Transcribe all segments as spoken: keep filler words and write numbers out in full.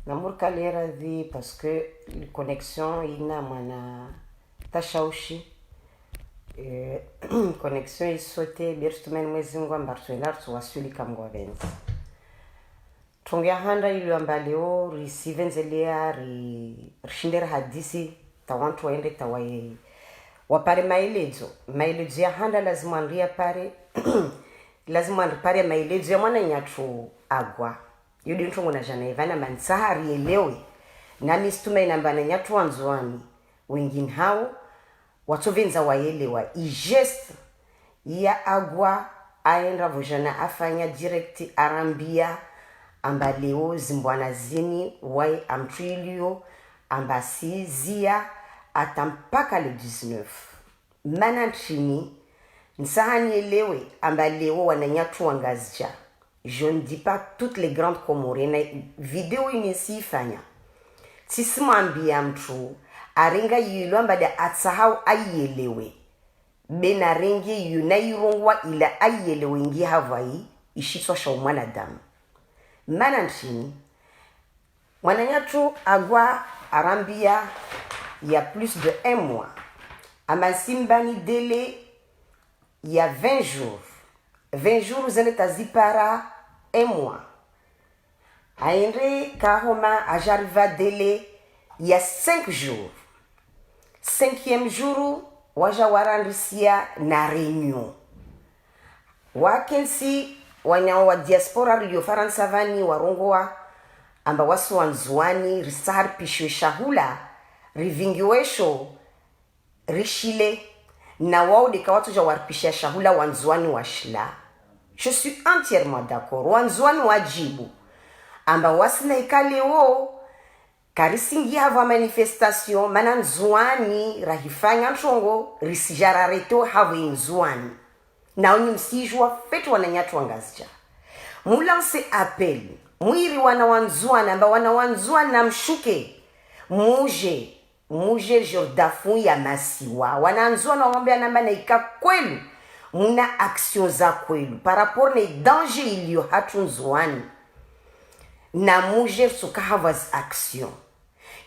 Namurikali radhi parce que connexion ina mwana tashaushi. Eh, connexion isote, bia ritumaini Mwezi Mungu amba ritsuenda ritsuwaswili kamwe wapvendzi. Trongo ya handa ilo amba leo risivendzelea ri, rishinde rihadisi, ta wantru waende ta waye, wapare maelezo. Maelezo ya handa lazima ndri yapare, lazima ndri pare maelezo ya mwananyatru Agwa. Yo de ntrongo nadja nayi pvanu mantsaha rielewe. Nami situmaini amba wananyatru wa Ndzuwani wengine hawo watsovendza wayelewa i geste ya Agwa aenda pvo djana afanya direct arambia amba leo zimbwana zini waye amtwilio amba si ziya ata mpaka le dix-neuf. Mana ntrini, ntsaha nielewe amba leo wananyatru wa Ngazidja, je ne dis pas toutes les grandes Comores, na video ini ntsifanya, tsisimwambia mtru arenga yilo amba de atsahao ayielewe. Be narenge yo nayirongowa ila ayielewe ngi hapvwayi ishitswa sha umwanadamu. Mana ntrini, mwananyatru Agwa arambia il y a plus de un mois amba ntsimbani délai ya vingt jours. Vingt jours zende tazipara un mois. Aende kahoma adja aripva délai ya cinq jours. Cinquième jour, wadja warandrisiya na réunion. Wakentsi wananya wa diaspora rilio Farantsa pvani warongowa amba wasi wa Ndzuwani, ritsaha ripishiwe shahula, rivingiwe sho, rishile, na wao de kawatsodja waripishiya shahula wa Ndzuwani washila. Je suis entièrement d'accord. Wa Ndzuwani wadjibu amba wasi na ika leo, karisingi hapvwa manifestation, mana Ndzuwani rahifanya ntrongo, risidja rareto hapvwe Ndzuwani. Na onyi msidjuwa fete wananyatru wa Ngazidja. Mu lance appel, mwiri wana wa Ndzuwani, amba wana wa Ndzuwani namshuke, mudje, mudje Jordafu ya masiwa. Wana Ndzuwani wamwambia namba na ika kwelu, muna action za kwelu, par rapport ne danger ilio hatru Ndzuwani. Na mudje ritsuka hapvwa zi action.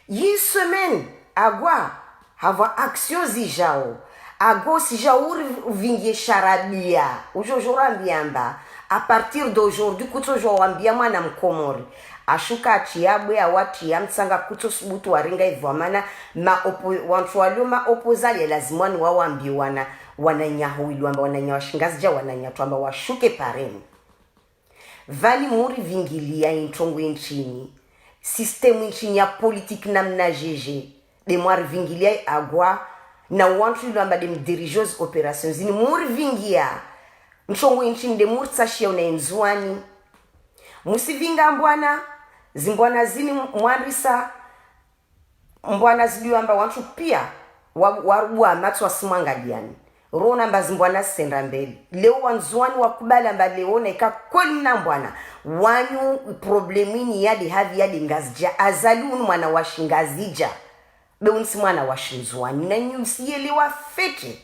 Yi semaine, Agwa, hapvwa action zidjao. Agwa usidja uri uvingiye sharabia. Udjo udjo urambia amba, à partir d'aujourd'hui, kutsodjo wambia mwana Mkomori ashuka atriya bwe, awatriya mtsanga, kutsosubutu warenga ipvo mana, ma oppo-, wantru walio ma opposants ya lazima ni wawambie wana, wananyaho ilo amba wananya wa Shingazidja, wananyatru amba washuke pareni. Pvani murivingiliya introngo intrini, système intrini ya politique namna jeje, de mwarivingiliya Agwa, na wantru ilo amba de mdirigeozi opérations zini murivingiya, ntrongo intrini de muritsashiya una Ndzuwani. Musivinga mbwana, zimbwana zini mwandrisa, mbwana zilio amba wantru pia, wa, warubua matso wasimwangaliyani. Rona amba zimbwana zisenda mbeli. Leo wa Ndzuwani wakubali amba leo na ika kweli na mbwana. Wanyu problème ini yade havi yade Ngazidja. Azali unu mwana wa Shingazidja. Be unu tsi mwana wa Shindzuwani. Na nyu msiyelewa fete.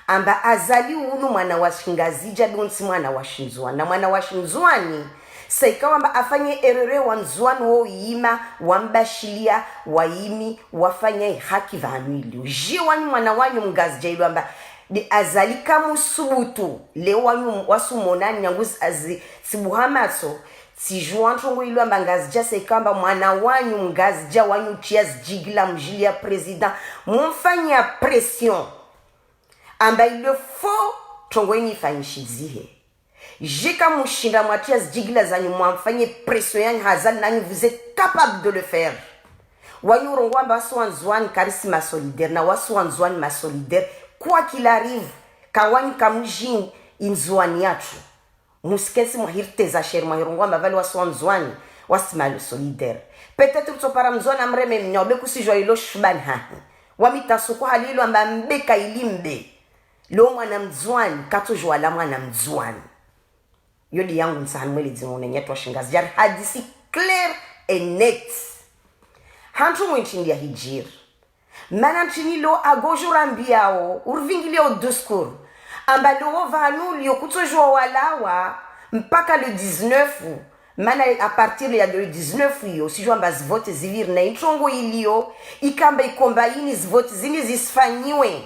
Amba Azali unu mwana wa Shingazidja, be unu tsi mwana wa Shindzuwani. Na mwana wa Shindzuwani, sa ikao amba afanye erreur wa Ndzuwani wo yima, wambashiliya, wayimi, wafanya ihaki pvanu ilio. Je wanyu mwana wanyu Mngazidja ilo amba, de Azali kamusubutu, leo wanyu wasumonani nyangu zi-, azi, tsibuha matso, tsidjuwa ntrongo ilo amba Ngazidja sa ikao amba mwana wanyu Mngazidja wanyu tia zidjigila mdjili ya président, mumfanya pression. Amba il le faut, ntrongo ini ifanyishidzihe. Je kamushinda mwatia zidjigila zanyu mwamfanye pression yanyu ha Azali nanyu vous êtes capable de le faire. Wanyu urongowa amba wasi wa Ndzuwani karisi ma solidaire, na wasi wa Ndzuwani ma solidaire. Quoi qu'il arrive, ka wanyu kamudjini Indzuwani yatru. Musikentsi mwahiriteza shere mwahirongowa amba pvale wasi wa Ndzuwani, wasi ma solidaire. Peut-être utsopara Mndzuwani amreme mnyawo be kusidjuwa ilo shubani hahe. Wami tasuku hali ilo amba mbe ka ili mbe. Leo mwana Mndzuwani, katsodjuwa la mwana Mndzuwani. Yo de yangu ntsaha nimweledze mwananyatru wa Shingazidja ri hadisi clair et net. Hantru mwintrini ya hidjiri. Mana ntrini lo Agwa udjo urambiyao, urivingiliyao discours. Amba lo wo pvanu lio kutsodjuwa walawa, mpaka le dix-neuf, Mana à partir ya deux mille dix-neuf iyo, sijua amba zivote zipviri na introngo iliyo, ikamba ikomba ini zivote zini zisifanyiwe.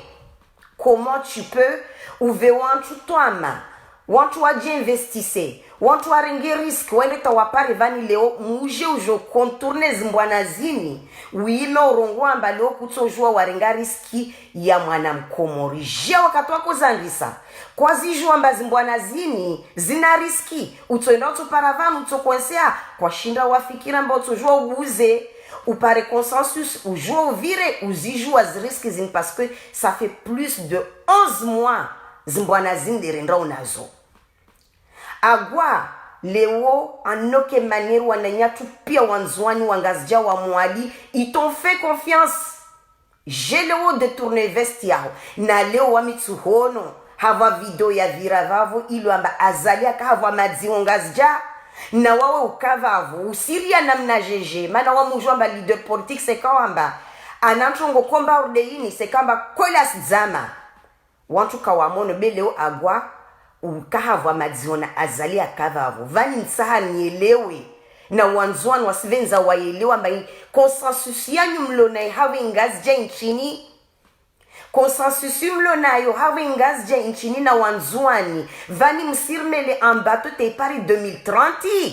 Comment tu peux uve wantru twama, wantru wadje investise, wantru warenge risque, wende ta wapare vani leo, muje ujo contourner zimbwana zini, wime urongoa amba leo kutsojua warenga risque ya mwana mkomori. Je, wakati wakozandrisa, kwazijua amba zimbwana zini zina risque, utsoenda utsopara vanu, utsokonsea, kwashinda wafikira amba utsojua ubuze, upare consensus, ujua uvire, uzijua zi risque zini, parce que ça fait plus de onze mois zimbwana zini nderendao nazo. Agwa, leo, en aucune manière, wananyatru pia wandzuani wa Ngazidja wa Mwali, ils t'ont fait confiance. Je leo détourner veste yaho. Na leo wami tsuhono, hapvwa video ya vira vavo, ilo amba Azali aka hapvwa madzio Ngazidja. Na wawe uka vavo, usiria namna jeje, mana wamujua amba leader politique, c'est quand amba, ana ntrongo komba orde ini, c'est quand amba kwela sidzama. Wantru kawamono be leo Agwa, uka hapvwa madzio na Azali aka vavo. Vani ntsaha nielewe. Na wandzuani wasipvendza waelewa amba i consensus yanyu mlo nayo hapvo Ngazidja intrini. Consensus mlo nayo hapvo Ngazidja intrini na wandzuani. Vani msirimele en bateau te ipare deux mille trente.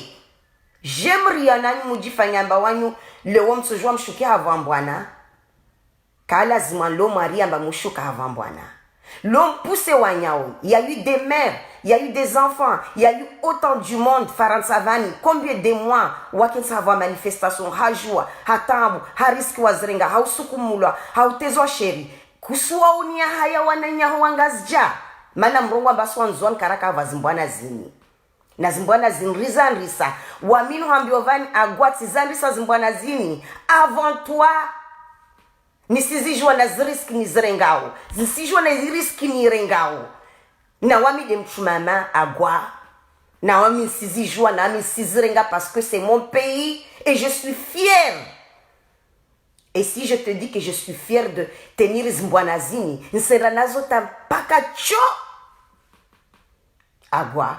Je mria nanyu mujifanya amba wanyu, leo mtsojua mshuke hapvo mbwana. Ka lazima lo mwaria amba mushuka hapvo mbwana. Lo mpuse wanyao, il y a eu des mères, il y a eu des enfants, il y a eu autant du monde, Farantsa vani, combien de mois, wakentsi hapvo manifestation, ha jua, ha taabu, ha risque wazirenga, ha usukumulwa, ha utezwa sheri, kusuwa unia haya wananyaho wa Ngazidja. Mana mrongoa amba si wandzuani karaka hapvo zimbwana zini. Na zimbwana zini rizandrisa. Wami nuhambiwa vani Agwa tsizandrisa zimbwana zini. Avant toi. Nisizijua na zi risque nizirengao. Zisijua na zi risque nirengao. Na wami de mtru mama Agwa. Na wami nisizijua, na wami nisizirenga parce que c'est mon pays et je suis fière. Et si je te dis que je suis fière de tenir zimbwana zini, nsenda nazo ta mpaka tso. Agwa.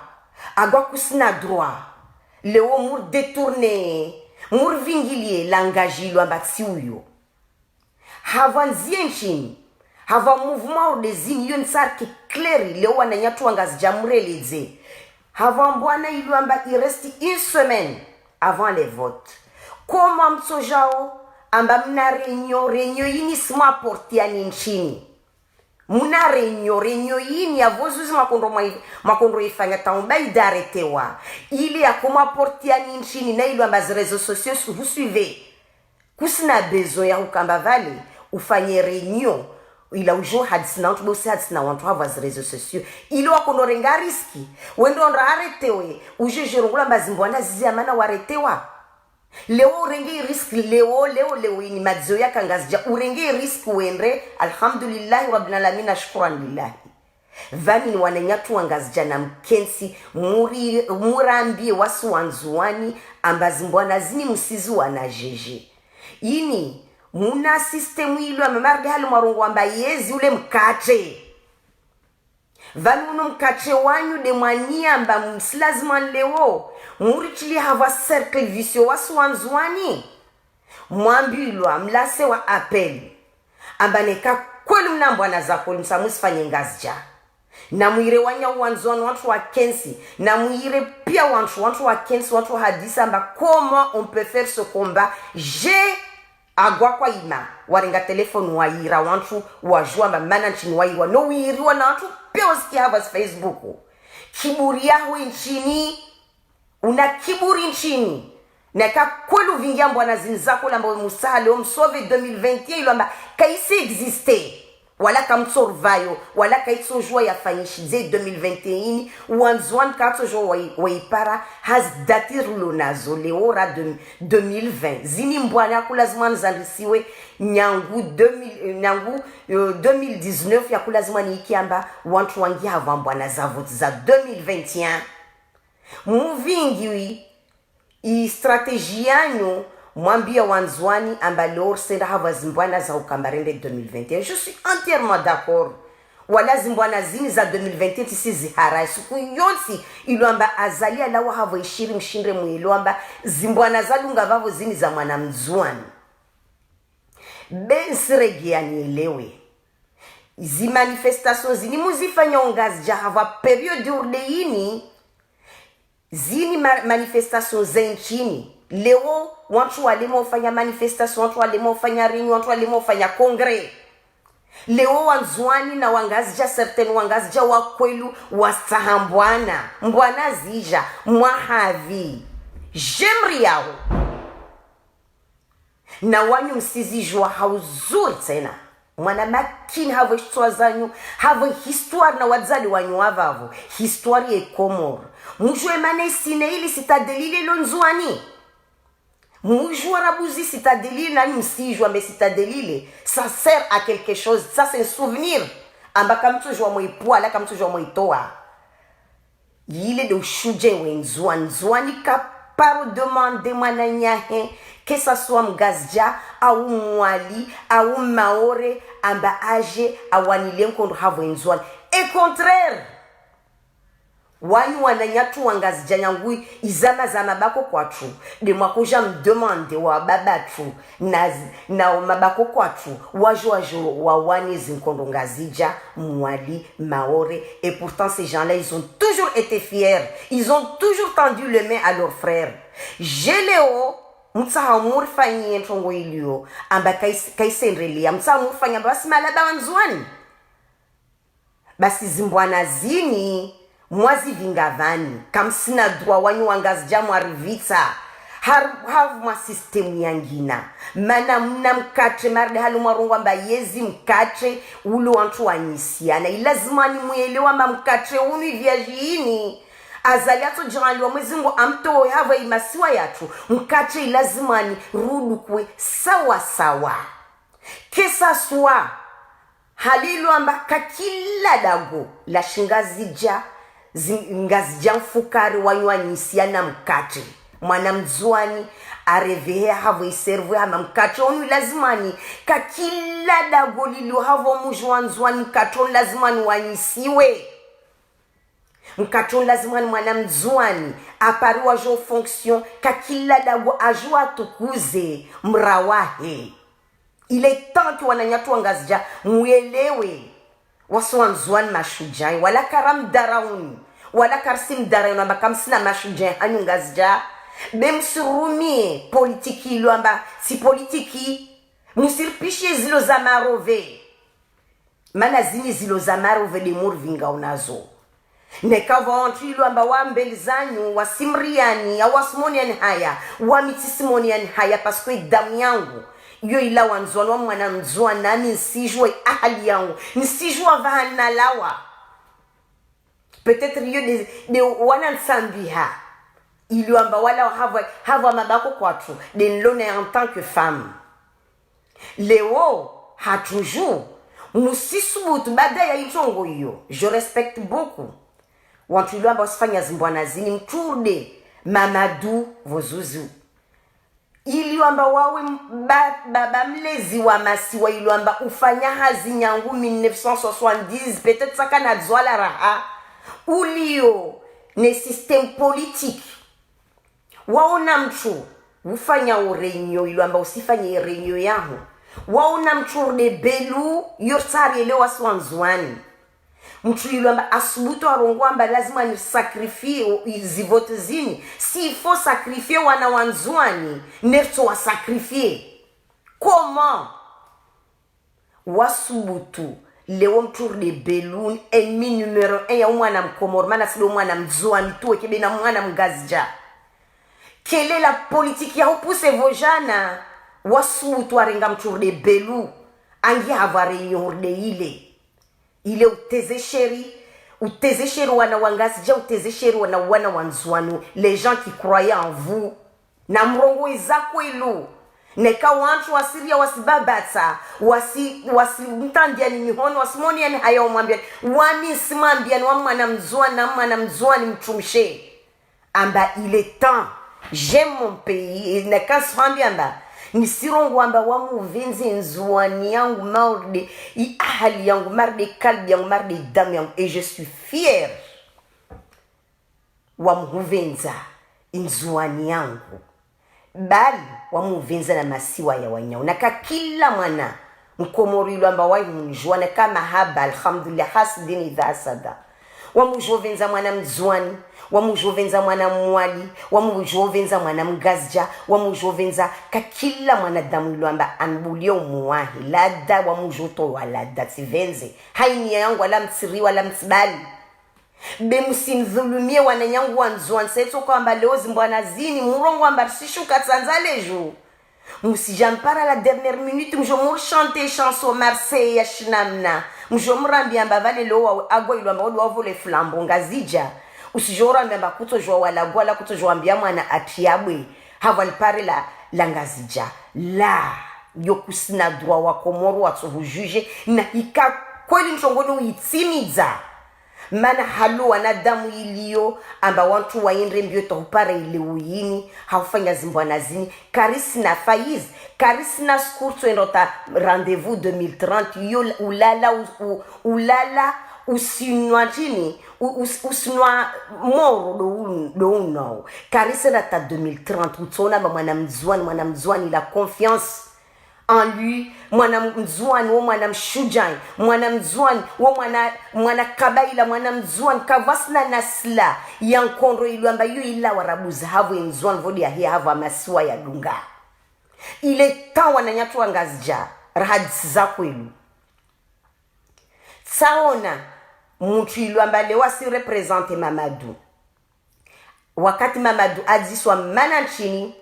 Agwa kusina droit. Leo muri détourner, muri vingilie langage ilo amba tsi uyo. Hapvo nzie ntrini. Hapvo mouvement orde zini yo ntsarki clair leo wananyatru wa Ngazidja mureledze. Hapvo mbwana ilo amba il reste une semaine avant les votes. Comment mtsojao amba mna réunion, réunion ini si mwa porte yani ntrini. Mna réunion, réunion ini ya vozuzi makondro mwa-, makondro ifanya taumba idaretewa. Ile ya koma porte yani ntrini na ilo amba zi réseaux sociaux si husuive. Kusina besoin ya hukamba vale, ufanye réunion, ila ujo hadisi na wantru, be usi hadisi na wantru hapvo zi réseaux sociaux. Ile wakono renga risque, wendo ndo aretewe, uje je rongoa amba zimbwana zizi amana waretewa. Leo urenge risque, leo, leo, leo ini madzio yaka Ngazidja, urenge risque wendre, alhamdulillahi rabbil alamin, shukran lillahi. Vani ni wananyatru wa Ngazidja na mkentsi, muri-, murambie wasi wandzuani, amba zimbwana zini musizijua na jeje. Ini, muna système ilo amba marde hali mwarongoa amba yezi ule mkatre. Vani uno mkatre wanyu de mwaniamba msi lazima leo. Muritilie hapvo cercle vicieux wasi wandzuani. Mwambilwa, mlasewa appel. Amba neka kweli mna mbwana za kweli msa musifanye Ngazidja. Na muire wanya wandzuani wantru wakentsi. Na muire pia wantru, wantru wakentsi, wantru hadisi amba comment on peut faire ce combat. Je Agwa kwa ima, warenga téléphone waira wantru wajua amba mana ntrini wairwa. No wiriwa na wantru pia wasikia hapvo zi Facebook. Kiburi yaho intrini, una kiburi ntrini. Neka kweli uvingia mbwana zini zako lamba we musaha leo msauve deux mille vingt et un ilo amba kaisi existe. Wala kamtsorvayo, wala kaitsojua yafanyishidze deux mille vingt et un, wandzuani katsojua wai-, waipara, hazi date rilo nazo, leo ra de, deux mille vingt. Zini mbwana yakulazima nizandrisiwe, nyangu deux mille, eh, nyangu, eh, deux mille dix-neuf yakulazima niikiamba, wantru wangi hapvo mbwana za vote za deux mille vingt et un. Muvingi wi, i stratégie yanyu, mwambia wandzuani amba leo risenda hapvo zimbwana za ukamba rende deux mille vingt et un. Je suis entièrement d'accord. Wala zimbwana zini za deux mille vingt et un tsi zihara, suku yontsi ilo amba Azali alawa hapvo ishiri mshinde mwelewe amba zimbwana zadunga pvapvo zini za mwana Mndzuani. Be ntsirege yanielewe. Zi manifestations zini muzifanya Ngazidja hapvwa période urde yini, zini ma-, manifestations za ntsini. Leo, wantru walema ufanya manifestation, wantru walema ufanya réunion, wantru walema ufanya congrès. Leo, Wandzuani na Wangazidja, certains Wangazidja wa kweli, wastsaha mbwana. Mbwana zidja, mwahavi. J'aimerais yaho. Na wanyu msizidjuwa ha uzuri tsena. Mwana makini hapvo shitswa zanyu, hapvo histoire na wadzadze wanyu wa pvapvo. Histoire ye Comores. Mudjuwe mana isine ili Citadelle ile ilo Ndzuani. Mudjuwe rabuzi Citadelle ile nanyu msizidjuwa mbe Citadelle ile. Ça sert à quelque chose. Ça c'est un souvenir. Amba kamtsudjuwa mwaipvwala, kamtsudjuwa mwaitowa. Ile nde ushudja we Ndzuani. Ndzuani kaparo demander mwananyahe, que ça soit Mngazidja, au Mwali, au Maore, amba adje, awanile nkondo hapvo Ndzuani. Au contraire, wanyu wananyatru Wangazidja nyangu izama za mabako kwatru, nde mwakodja mdemander wa babatru, na, na mabako kwatru, wadjo wadjo wawane zinkondo Ngazidja, Mwali, Maore, et pourtant ces gens-là, ils ont toujours été fiers, ils ont toujours tendu les mains à leurs frères. Dje leo, mtsaha murifanyiye ntrongo iliyo, amba kais-, kaisendreleya, mtsaha murifanya, amba basi malaba Wandzuani. Basi zimbwana zini, mwazivinga pvani, kamsina droit wanyu Wangazidja mwarivitsa. Har-, hapvo mwa système yangina. Mana mna mkatre, marde hali mwarongowa amba yezi mkatre, ule wantru wanyisiana. Ilazimwani mwelewe amba mkatre unu ipvia djini. Azali atsodjangaliwa Mwezi Mngu amtowe hapvo imasiwa yatru. Mkatre ilazimwani rudukuwe sawa sawa. Que ça soit, hali ilo amba ka kila dago la shingazidja, zi-, Ngazidja mfukare wanyu wanyisiana mkatre. Mwana Mndzuani, arevehe hapvo iservwe hama mkatre unu ilazimwani, ka kila dago lilo hapvo mudji wa Ndzuani mkatre unu lazimwani wanyisiwe. Mkatre unu lazimwani mwana Mndzuani, apare wadjo fonction, ka kila dago adjo atukuze mra wahe. Il est temps que wananyatru Wangazidja, mwelewe. Wasi Wandzuani mashudjai, wala karamdarauni, wala karsimdarauni, amba kamsina mashudjai hanyu Ngazidja. Be msirumie politiki ilo amba, tsi politiki. Musiripishe zilo za marove. Mana zini zilo za marove nde murivinga unazo. Neka pvwa wantru ilo amba wa mbeli zanyu, wasimriani, ya wasimoniani haya, wami tsisimoniani haya, parce que damu yangu, iyo ilawa Ndzuani wa mwana Mndzuani, nami ntsidjuwa ahali yangu, ntsidjuwa pvahanu nalawa. Peut-être iyo nde, nde wana ntsambiha, ilo amba wala hapvwa, hapvwa mabako kwatru, nde nilona en tant que femme. Leo, ha toujours, musisubutu baada ya itrongo iyo, je respecte beaucoup. Wantru ilo amba wasifanya zimbwana zini mtrurde, Mamadou, pvo Zuzu. Ilo amba wawe m-, ba-, baba mlezi wa masiwa ilo amba ufanya hazi nyangu mille neuf cent soixante-dix, peut-être tsaka na dzwala raha. Uliyo ne système politique. Waona mtru ufanya o réunion ilo amba usifanye réunion yaho. Waona mtrurde Belu, yo ritsarielewa wasi Wandzuani. Mtru ilo amba asubutu arongowa amba lazima ni sacrifier o, i, zi vote zini. S'il faut sacrifier wana Wandzuani, neritso wa sacrifier. Comment? Wasubutu, leo mtrurde Belu, ennemi numéro un ya umwana Mkomori, mana tsi ndo mwana Mndzuani tu, eke be na mwana Mngazidja. Quelle est la politique ya upousse pvo djana? Wasubutu warenga mtrurde Belu, angi hapvwa réunion hurudi ile. Ile uteze sheri, uteze sheri wana Wangazidja, uteze sheri wana, wana Wandzuani, les gens qui croyaient en vous. Na mrongowe za kweli. Neka wantru wasiria wasibabatsa, wasi, wasimtandiani mihono, wasimoniani haya wamwambiani, wami ntsimwambiani wa mwana Mndzuani, na mwana Mndzuani mtrumshe. Amba il est temps, j'aime mon pays, neka ntsuhambi amba, Nisirongoa amba wamuvendze Ndzuani yangu, mauri nde i ahali yangu, mauri nde kalbi yangu, mauri nde damu yangu. Et je suis fière. Wamuhuvendza Ndzuani yangu. Bali wamuvendza na masiwa ya wanyao. Na ka kila mwana Mkomori ilo amba wayi munijua, na ka mahaba, alhamdulillah, hasidi ni dhasada. Wamujua uvendza mwana Mndzuani, wamujua uvendza mwana Mwali, wamujua uvendza mwana Mngazidja, wamujua uvendza, ka kila mwanadamu ilo amba anibulie umuwahi, lada wamujua utowa lada tsivendze. Hainiya yangu wala mtsiri wala mtsibali. Be musinidhulumie wananyangu wa Ndzuani, setso kwamba leo zimbwana zini, murongoa amba risishuka tsandza leju. Musija mpara la dernière minute, mujo murishante chanson Marseille ya shinamna. Mujo murambia amba vale leo wawe agwa ilo amba wado wavole flambeau Ngazidja. Usijo urambia amba kutsojua wala agwa la kutsojua ambia mwana atiabwe. Havo alipare la, la Ngazidja. La, yo kusina droit wa Komoro watsohujuge. Na hika kweli ntrongo ni uitsimidza. Mana halo wanadamu ilio amba wantru waendre mbio tahupara ile uyini, haufanya zimbwana zini, karisina Faiz, karisina skurtso endo ta rendez-vous deux mille trente, yo ulala u-, u-, ulala usinwa ntrini, u-, us-, usinwa moro do un-, do unao. Karisina ta deux mille trente, utsona amba mwana Mndzuani, mwana Mndzuani la confiance en lui, mwana Mndzuani, wo mwana mshujaa, mwana Mndzuani, wo mwana, mwana kabaila, mwana Mndzuani, kavwasina na sila ya nkondro ilo amba yo ila warabuza havo Ndzuani, vodi ya hia havo amasiwa ya dunga. Il est temps wananyatru wa Ngazidja, rahadisi za kwelu. Tsaona, mutru ilo amba leo wasi représenter Mamadou. Wakati Mamadou adziswa mana ntrini,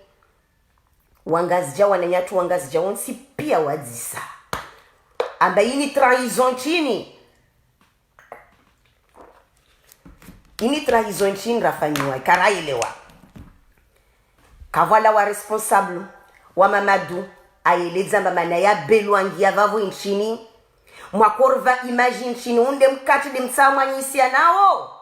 Wangazidja, wananyatru Wangazidja wontsi pia wadzisa. Amba ini trahison ntrini? Ini trahison ntrini rafanyiwa, ikaraelewa. Kavwala wa responsable wa Mamadou, ayeledza amba mana ya belwangi ya vavo ntrini. Mwakorva image ntrini, unde mkatre de mtsa mwanyisia nao.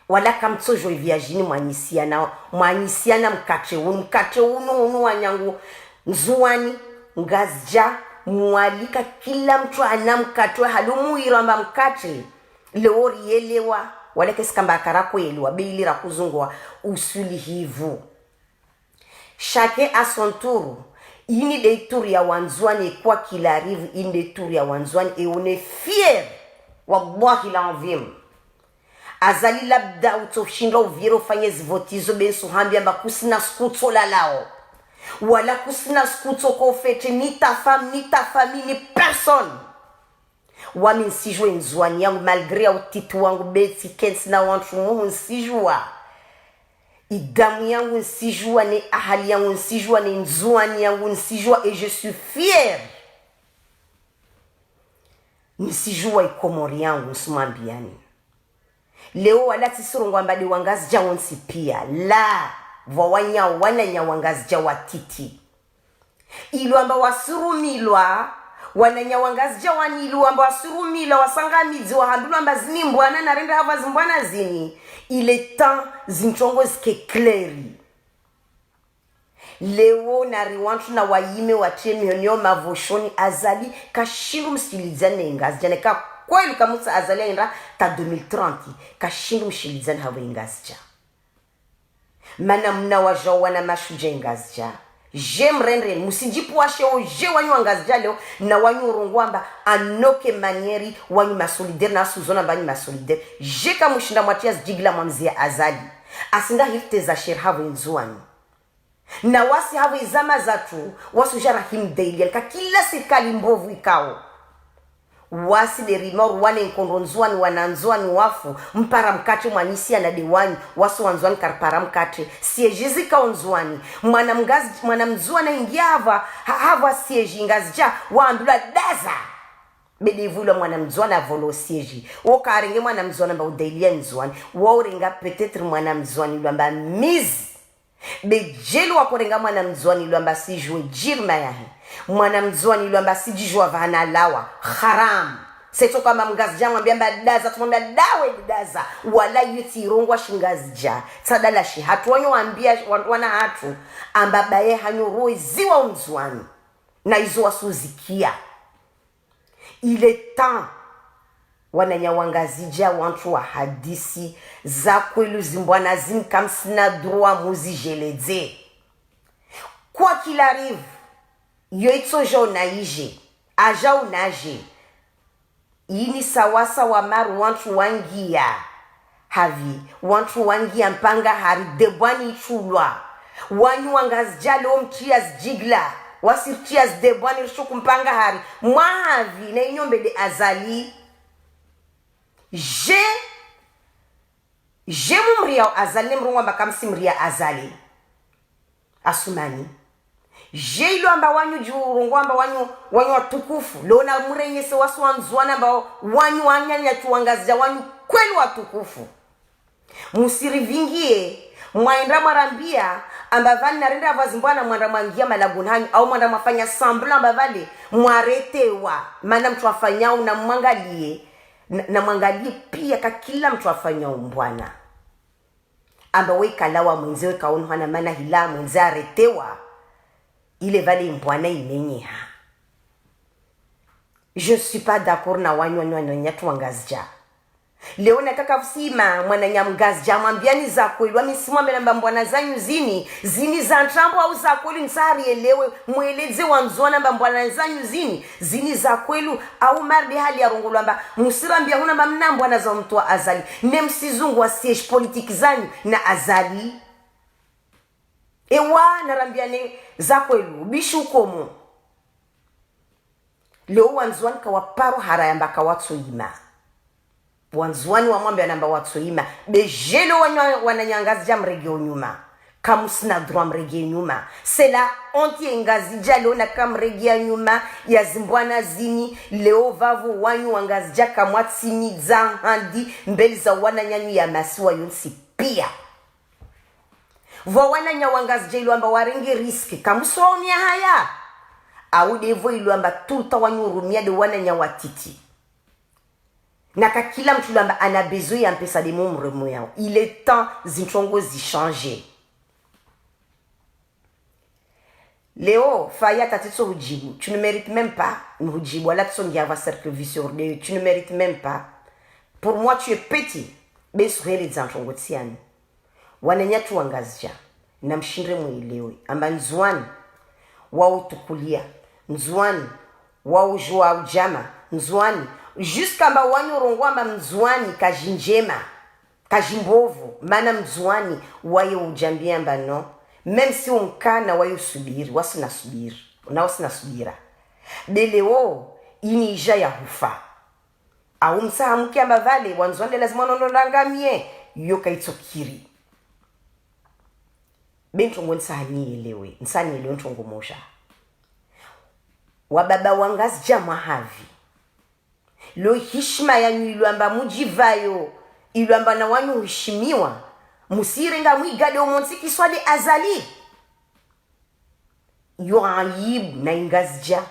Wala kamtsojo iviajini mwanyisiana, mwanyisiana mkatre unu, mkatre unu, unu wanangu, Ndzuani, Ngazidja, Mwali, ka kila mtru ana mkatre, halumu iro amba mkatre. Leo rielewa, wala kesi kamba karakwelewa, be ili rakuzungua usulihivu. Chacun à son tour. Ini de tour ya Wandzuani, quoi qu'il arrive, ini de tour ya Wandzuani, et on est fiers. Wallahi l'azim. Azali, labda utsoshinda uviere ufanye zivoti zo, be ntsuhambia amba kusina siku tsolalao. Wala kusina siku tsoko fête, ni ta femme, ni ta famille, ni personne. Wami ntsijua Ndzuani yangu, malgré ya utiti wangu, be tsi kentsi na wantru muhu ntsijua. Idamu yangu ntsijua, ne ahali yangu ntsijua, ne Ndzuani yangu ntsijua, et je suis fier. Ntsijua iKomori yangu, ntsumwambiani. Leo wala tsisirongoa amba de Wangazidja wontsi pia. La, vwa wanya, wananya Wangazidja watiti. Ilo amba wasirumilwa, wananya Wangazidja wani ilo amba wasirumilwa, wasanga midzi, wahambilwa amba zini mbwana, na rende hava zimbwana zini. Il est temps zintrongo zike clair. Leo nari wantru na wayime watie mihonyo mavoshoni, Azali kashindru mshilidzane ne Ngazidja, ne ka kweli kamutsa Azali aenda ta deux mille trente, kashindru mshilidzane havo Ngazidja. Mana mna wajau wana mashudja Ngazidja. Je mrende, musidjipuashe o je wanyu Wangazidja leo, na wanyu urongoa amba à aucune manière wanyu masolidaire, na asuzona amba wanyu masolidaire. Je kamushinda mwatia zidjigila mwamzia Azali. Asinda hirteza sher havo Ndzuani. Na wasi havo izama zatru, wasi uja rahim delian. Ka kila sirikali mbovu ikao. Wasi de rimor wane nkondro Ndzuani, wana Ndzuani wafu, mpara mkatre mwanyisiana de wanyu, wasi Wandzuani karipara mkatre. Siège zikao Ndzuani. Mwana Mngazi, mwana Mndzuani aingia hava, ha, hava siège Ngazidja, wandula daza. Be de ivulwa mwana Mndzuani avolo siège. Wo karenge mwana Mndzuani amba udailia Ndzuani. Wo urenga peut-être mwana Mndzuani ilo amba mizi. Be djeli wakorenga mwana Mndzuani ilo amba sijue jirma yahe. Mwana Mndzuani ilo amba sijijua vahana lawa. Haram. Setso kama mngazidja mwambia mba daza, tsumwambia dawe daza. Wala yutsi irongwa shingazidja. Tsadala shihatru wanyu wambia wa- wana hatru. Amba baye hanyu roho ziwa umzwani. Na izo wasuzikia. Il est temps. Wananya wangazidja wantru wahadisi. Za kwelu zimbwana zini kamsina droit muzijeledze. Quoi qu'il arrive, yo itsojo na ije, aja unaje. Ini sawasa wa maru wantru wangia. Havi, wantru wangia mpanga hari debwani itsulwa. Wanyu wangazidja leo mtria zidjigla. Wasi rtria zidebwani rishuku mpanga hari. Mwa havi, na inyo mbe de Azali. Je, je mumriao Azali, ne mrongwa mba kamsi mria Azali. Asumani. Je ilo amba wanyu dju, rongwa amba wanyu, wanyu watukufu. Leo na murenyese wasi wandzuwani amba wanyu wananya tu wangazidja wanyu kweli watukufu. Musirivingie, mwaenda mwarambia, amba vani narenda ava zimbwana mwanda mwangia malaguni hanyu, au mwanda mwafanya semblant amba vale, mwaretewa, mana mtru afanyao na mwangalie, na, na mwangalie pia ka kila mtru afanyao mbwana. Amba wekalawa mwendze wekaono hana mana hila mwendze aretewa, ile vale mbwana imenyeha. Je ne suis pas d'accord na wanyu, wanyu, wanyu, wananya tu wangazidja. Leo na kaka fusima, mwananya mngazidja, mwambiani za kweli, wami simwambia namba mbwana zanyu zini, zini za ntrambo au za kweli, ntsari elewe, mweledze wandzuwani amba mbwana zanyu zini, zini za kweli, au marde hali ya rongolwa amba, musirambia huna amba mna mbwana za mtru wa Azali, ne msizungu wa siège politique zanyu na Azali. Ewa, narambiane za kweli, bishi ukomo. Leo wandzuwani kawaparo haraya mba kawatsoima. Wandzuwani wamwambia namba watsoima. Be je leo wanyu wananya ngazidja mrege unyuma. Kamusina droit mrege nyuma. C'est la honte ye ngazidja leo na kamrege ya nyuma ya zimbwana zini. Leo vavo wanyu wangazidja kamwatsimidza handi mbeli za wananyanyu ya masiwa yontsi pia. Vwa wananya wangazidja ilo amba warenge risque, kamusonia haya. Au de vo ilo amba tout le temps wanyu urumia de wananya watiti. Na ka kila mtru ilo amba ana besoin ya mpesa de mumremo yao. Il est temps zintrongo zichanger. Leo, Faya tati tso hujibu. Tu ne mérites même pas, ni hujibu, ala tso ngia va cercle vicieux de, tu ne mérites même pas. Pour moi, tu es petit. Be suhele za ntrongo tsiani. Wananya tu wangazidja, na mshindre mwelewe, amba Ndzuani, wao tukulia, Ndzuani, wao jua ujama, Ndzuani, jusqu'à amba wanyu rongwa amba Ndzuani kaji ndjema, kaji mbovu, mana Mndzuani, waye ujambia amba non, même si umkana waye usubiri, wasina subiri, na wasina subira. Be leo, ini ija ya hufa. Au msaha mkia amba vale, wandzuwani lazima nono langamie, yo kaitsokiri. Be ntrongo ntsaha nielewe, ntsaha nielewe ntrongo moja. Wababa wangazidja mwahavi. Lo hishima yanyu ilo amba mujivayo, ilo amba na wanyu hishimiwa, musirenga mwigade omontsi kiswa de Azali. Yo aibu na ingazidja.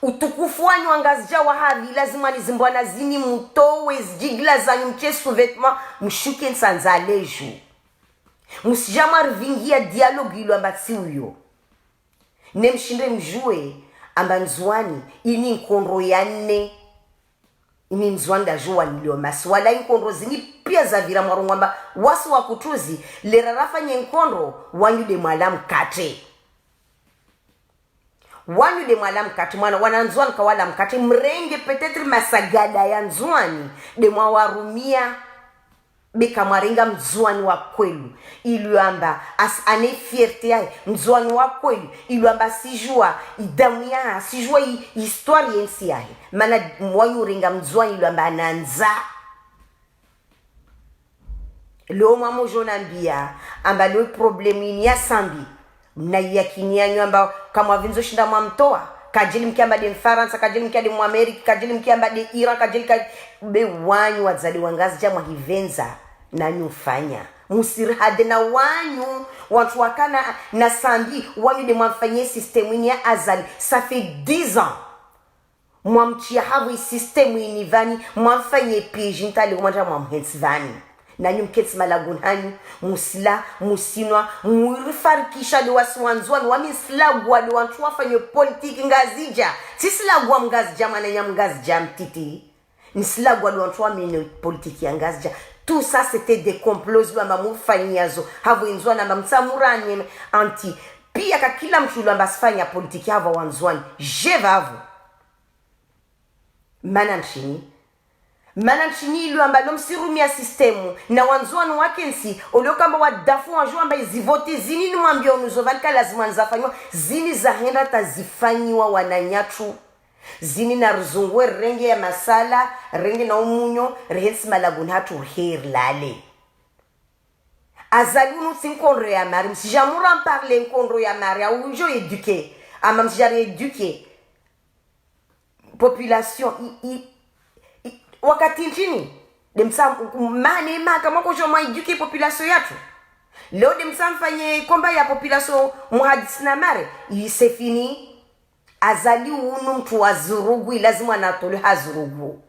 Utukufu wanyu wangazidja wahavi, lazima ni zimbwana zini mutowe zidjigila zanyu mtrie sous-vêtement, mshuke nsandza leju. Musija mwarivingia dialogue ilo amba tsi uyo. Ne mshinde mjue, amba Ndzuani, ini nkondro ya nne. Ini Ndzuani ndajo wanilio masi. Wala inkondro zini pia zavira mwarongwa amba wasi wakutuzi, lera rafanye nkondro, wanyu de mwala mkatre. Wanyu de mwala mkatre, mwana, wana Ndzuani kawala mkatre, mrenge peut-être masagada ya Ndzuani, de mwawarumia. Be kamwarenga Mndzuani wa kweli, ilo amba as-, ane fierté yahe, Mndzuani wa kweli, ilo amba sijua idamu yahe, sijua i-, histoire yentsi yahe. Mana wanyu urenga Mndzuani ilo amba anandza. Leo mwamojo nambia, amba leo problème ini ya Sambi. Mna yakini yanyu amba kamwavindza ushinda mwamtowa. Kadjeli mkia amba de Mfarantsa, kadjeli mkia de Mwamerika, kadjeli mkia amba de Iran, kadjeli ka-, be wanyu wadzade wangazidja mwahivendza, nanyu mfanya. Musirihade na wanyu, wantru wakana na Sambi, wanyu de mwamfanye système ini ya Azali. Ça fait dix ans. Mwamtria hapvo i système ini pvani, mwamfanye piège ntale, mwandza mwamhentsi pvani. Nanyu mketsi malagoni hanyu, musila, musinwa, murifarikisha ndo wasi Wandzuwani, wami nsilagwa ndo wantru wafanye politique Ngazidja. Tsisilagwa Mngazidja, mwananya Mngazidja mtiti. Nsilagwa ndo wantru wamine politique ya Ngazidja. Tout ça, c'était des complots, zilo amba mufanya zo hapvo Ndzuwani, amba mtsamuranye anti. Pia ka kila mtru ilo amba asifanya politique hapvo Wandzuwani. Je pvapvo. Mana ntrini? Mana ntrini ilo amba lo msirumia système, na Wandzuwani wakentsi, olio kamba wadafu wadjo amba izi vote zini nimwambia unu zo pvani ka lazimu anizafanywa, zini zahenda ta zifanyiwa wananyatru. Zini na rizunguwe renge ya masala, renge na umunyo, rihentsi malagoni hatru rihe rilale. Azali unu tsi nkondro ya mari, msidja mura mparle nkondro ya mari, au ndjo éduquer, ama msidja ri éduquer population, i, i, i, wakati ntrini? Nde mtsa, mane maka mwakodjo mwa éduquer population yatru. Leo nde mtsa mfanye combat ya population muhadisi na mare, i c'est fini. Azali unu mtru wa zurugu, ilazimu anatolwe ha zurugu.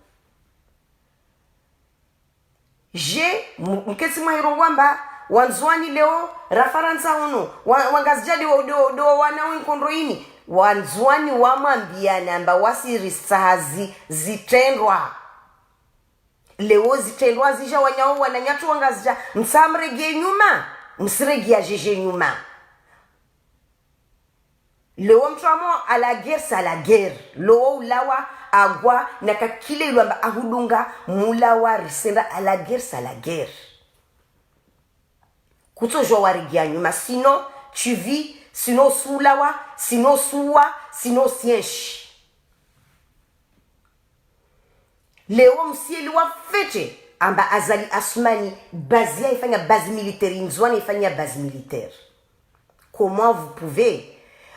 Je, mu-, mketsi mwahirongoa amba, Wandzuwani leo, ra Farantsa unu, wa, Wangazidja ndo, ndo, ndo wana we nkondro ini. Wandzuwani wamwambiana amba wasi ritsaha zi, zitrendwa. Leo zitrendwa zidja wanyao wananyatru Wangazidja, mtsamregee nyuma, msiregea jeje nyuma. Leo mtru amo à la guerre, c'est à la guerre. Leo ulawa, agwa, na ka kila ilo amba ahudunga, mulawa, risenda à la guerre, c'est à la guerre. Kutsodjua waregea nyuma, sinon tu vis, sinon usiulawa, sinon usiuwa, sinon usienshi. Leo msielewa fete amba Azali Assoumani, base ya ifanya base militaire, Ndzuwani ifanya base militaire. Comment vous pouvez?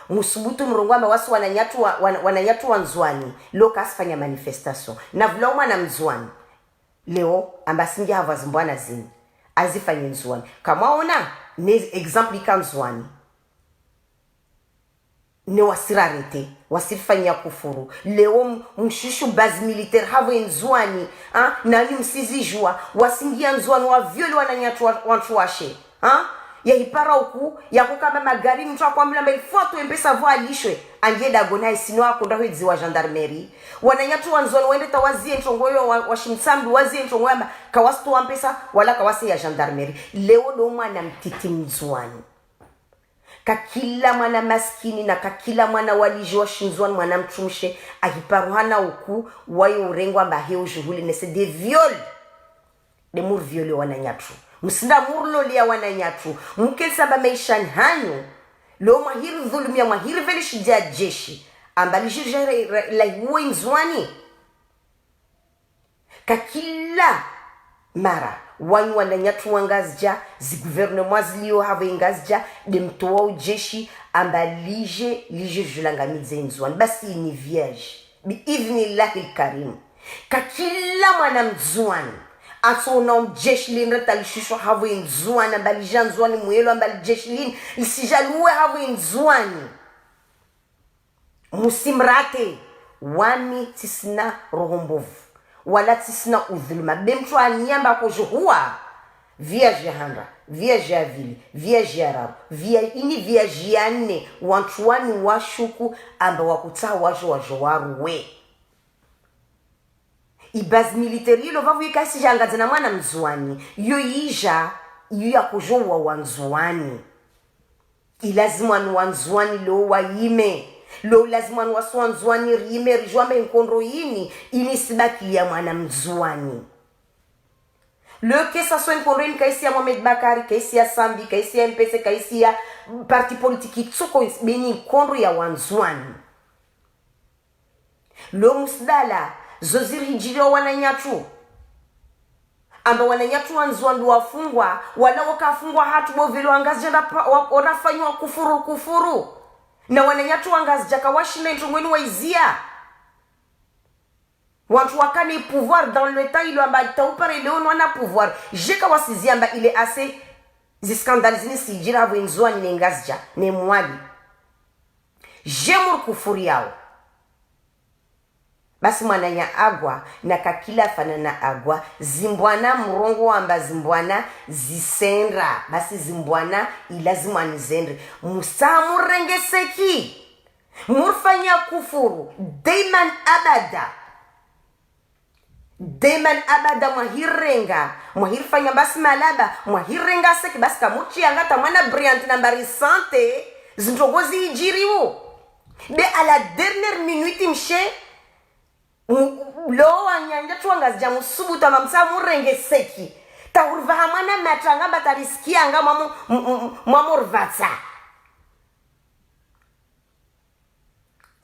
Musubutu mrongoa amba wasi wananyatru wa, wana, wananyatru Wandzuwani, leo kasifanya manifestation. Na vula umwana Mndzuwani. Leo, amba singi hapvo zimbwana zini. Azifanye Ndzuwani. Kamwaona, ne exemple ika Ndzuwani. Ne wasirarete, wasirifanyia kufuru. Leo m-, mshushu base militaire hapvo Ndzuwani, ha? Nanyu msizijua, wasingia Ndzuwani, wa viole wananyatru wa, wantru washe, ha? Yahipara uku, yakukamba magari, mtru akwambila amba ilifo atowe mpesa pvo alishwe, angie dagoni, sinon akondra hwedziwa gendarmerie. Wananyatru Wandzuwani wende ta wazie ntrongo yo wa, wa Shimtsambi, wazie ntrongo yamba, kawasitowa mpesa, wala kawase ya gendarmerie. Leo ndo mwana mtiti Mndzuwani. Ka kila mwana maskini na ka kila mwana waliji wa Shindzuwani mwana mtrumshe, ahiparuhana uku, wayo urengwa amba he ujuhuli ne c'est des viols. Nde muriviole wananyatru. Msinda murilolia wananyatru. Mukentsi amba maishani hanyu. Leo mwahiri dhulumia, mwahiri veleshi dja jeshi. Amba liji dja la, la, la huwe Ndzuwani. Ka kila mara, wanyu wananyatru wa Ngazidja, zi gouvernement zilio hapvo Ngazidja, nde mtowa ujeshi, amba lije, lije julangamidze Ndzuwani. Basi ini vierge. Bi idhnillahi lkarim. Ka kila mwana Mndzuwani, atsoona ujeshi lini reta lishushwa hapvo Ndzuwani, amba lija Ndzuwani mwelo, amba lijeshi lini, lisija luwe hapvo Ndzuwani. Musimrate, wami tsisina roho mbovu, wala tsisina udhuluma. Be mtru aniamba kojohuwa, vierge ya handa, vierge ya vili, vierge ya raru, via-, ini vierge ya nne, wantru wani washuku amba wakutsaha wajo wajo waruwe. I base militaire ilo pvapvo ika isija angadza na mwana Mndzuwani, iyo ija, iyo yakojohuwa Wandzuwani. Ilazimu wanu Wandzuwani leo wayime. Leo ilazimu wanu wasi Wandzuwani riyime, rijue amba inkondro ini, ini isibakili ya mwana Mndzuwani. Leo kesa so inkondro ini kaisi ya Mohamed Bacar, kaisi ya Sambi, kaisi ya M P C, kaisi ya parti politique itsoko, beni inkondro ya Wandzuwani. Leo musidala, zo zirihijilio wananyatru. Amba wananyatru Wandzuwani ndo wafungwa, wala wakafungwa hatru bo velo Wangazidja nda pa-, wa-, wanafanywa kufuru, kufuru. Na wananyatru Wangazidja kawashinda introngo ini waizia. Wantru wakana pouvoir dans le temps ilo amba ta upare leo nwana pouvoir. Je kawasizia amba il est assez, zi scandale zini zijiri hapvo Ndzuwani ne Ngazidja, ne Mwali. Je murikufuriao. Basi mwananya agwa, na kakila afanya na agwa, zimbwana mrongo wamba zimbwana zisendra, basi zimbwana ilazimu anizendre. Musa murenge seki, murifanya kufuru, daiman abada. Daiman abada mwahirenga, mwahirifanya basi malaba, mwahirenga seki, basi kamutsi yanga ta mwana brillant na mbari sante, zintrongo zidjiriwo. Be à la dernière minute mshe, mu-, lo wanyanya tu wangazidja musubutu amba musa murenge seki. Ta huriva ha mwana matranga mba ta risiki yanga mwamu, m-, m-, mwamurivatsa.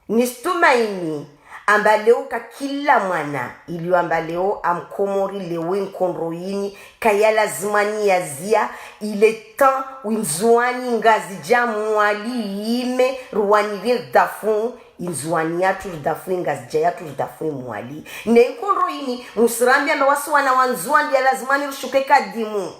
Nisitumaini amba leo kakila mwana, ilio amba leo amkomori leo inkondro yini, kaya lazima ni yazia, il est temps, windzuwani Ngazidja Mwali yime, ruwani rirdafu, indzuwani yatru rirdafu, Ngazidja yatru rirdafu Mwali. Ne inkondro yini, musirambi amba wasi wana wandzuwani ya lazima ni rishuke kadimu.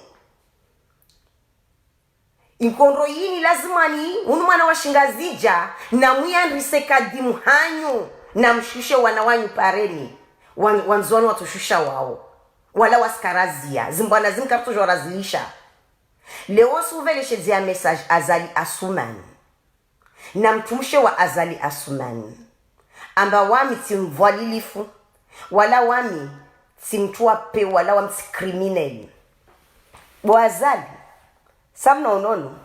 Inkondro yini lazima ni, unu mwana wa Shingazidja, na muyandrise kadimu hanyu, na mshushe wana wanyu pareni, wan-, wandzuwani watsoshusha wawo. Wala wasikarazia, zimbwana zimkarto jwarazilisha. Leo suveleshe zia message Azali Assoumani. Na mtrumshe wa Azali Assoumani. Amba wami tsi mvwalilifu, wala wami tsi mtru wa pe, wala wami tsi criminel. Bo Azali, samna unono,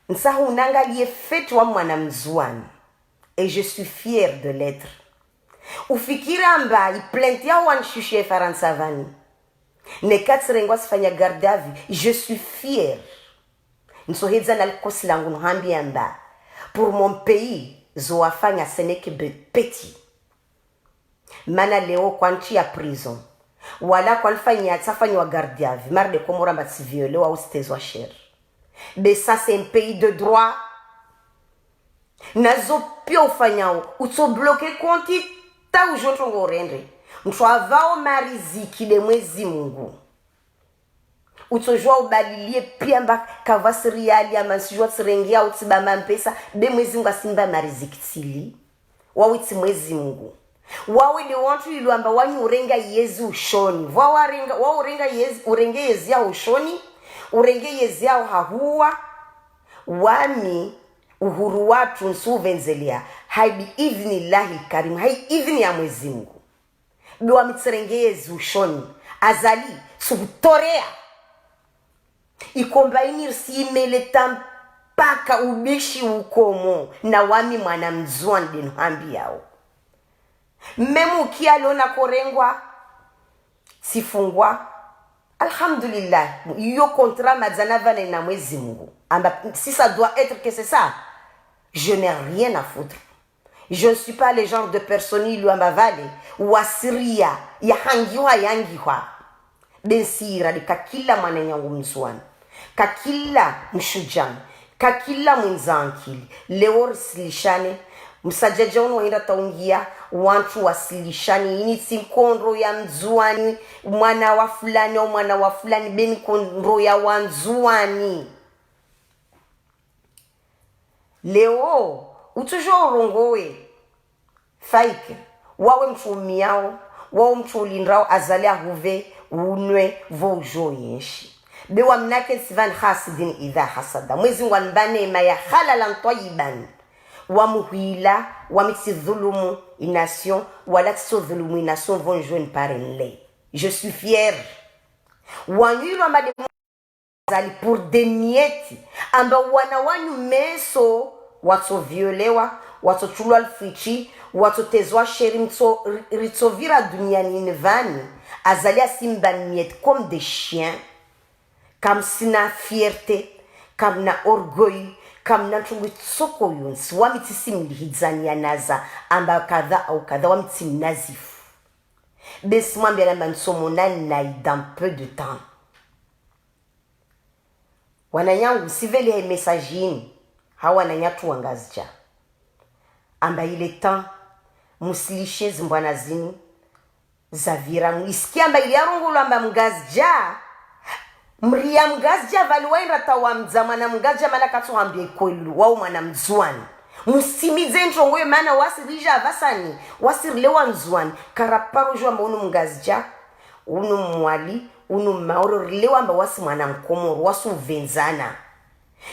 ntsaho unangalie fait wa mwana mndzuwani. Et je suis fier de l'être. Ufikiri amba i plainte yaho wanishushe Farantsa vani. Neka tsirengwa tsifanya garde à vue, je suis fier. Ntsohedza na likosi langu nuhambi amba, pour mon pays, zo wafanya ce n'est que be-, petit. Mana leo kwantsi ya prison. Wala kwanifanya, tsafanyiwa garde à vue, mari de Comores amba tsi violé wa utsitezwa sheri. Be ça c'est un pays de droit. Na zo pia ufanyao, utso bloqué compte ta ujo ntrongo urendre. Mtru avao mariziki de Mwezi Mungu. Utsojua ubalilie pia amba kavasi riali ama ntsijua tsirenge au tsiba mampesa, be Mwezi Mungu asimba mariziki tsili. Wawe tsi Mwezi Mungu. Wawe de wantru ilio amba wanyu urenga yezi ushoni. Vwa warenga, wa urenga yezi, urenge yezi ya ushoni, urenge yezi ya uhahuwa. Wami uhuru watru ntsuvendzelea, hai bi idhnillahi lkarim, hai idhni ya Mwezi Mungu. Be wami tsirenge yezi ushoni, Azali, tsukutorea. Ikomba ini risi imele ta mpaka ubishi ukomo, na wami mwana mndzuwani de nuhambi yao. Même ukia leo nakorengwa, tsifungwa. Alhamdulillah, iyo contrat madzana vane na Mwezi Mungu. Amba, si ça doit être que c'est ça, je n'ai rien à foutre. Je ne suis pas le genre de personne ilio amba vale, wasiria, yahangiwa, yangiwa. Be ntsira de kakila mwananyangu mndzuwani, kakila mshudjani, kakila mwendza ankili. Leo risilishane, msadjadja unu wahenda taungia, wantru wasilishane, ini tsi nkondro ya mndzuwani, mwana wa fulani au mwana wa fulani, be ni nkondro ya wandzuwani. Leo, utsujua urongowe. Faike, wawe mtru umiao, wawe mtru ulindrao, Azali ahuve, unwe, vo ujo yenshi. Be wami nake ntsivani hasidin idha hasada. Mwezi Mungu anibane ema ya halalan twayiban. Wamuhwila, wami tsidhulumu i nation, wala tsitsodhulumu i nation, vo njo nipare nle. Je suis fier. Wanyu ilio amba de Azali pour des miettes, amba wana wanyu meso, watsoviolewa, watsotsulwa lifwitsi, watsotezwa sheri mtso, ri-, ritsovira duniani ini vani, Azali asimba miettes comme des chiens, kamsina fierté, kamna orgueil, kamna ntrongo itsoko yontsi, wami tsisimlihidzani ya naza, amba kadha au kadha, wami tsimnazifu. Be tsimwambia amba ntsomona nayi dans peu de temps. Wananyangu, siveli he message ini, ha wananyatru wa Ngazidja. Amba il est temps, musilishe zimbwana zini, zavira mu-, isikia amba ili yarongolwa amba Mngazidja, mria Mngazidja vali waindra ta wamdza mwana Mngazidja mana katsohambia ikweli, wau mwana Mndzuwani. Musimidze ntrongo yo, mana wasi ridja pvasani, wasi rilewa Ndzuani, karaparo djua amba unu Mngazidja, unu Mwali, unu Maore, rilewa amba wasi mwana Mkomoro, wasi upvendzana.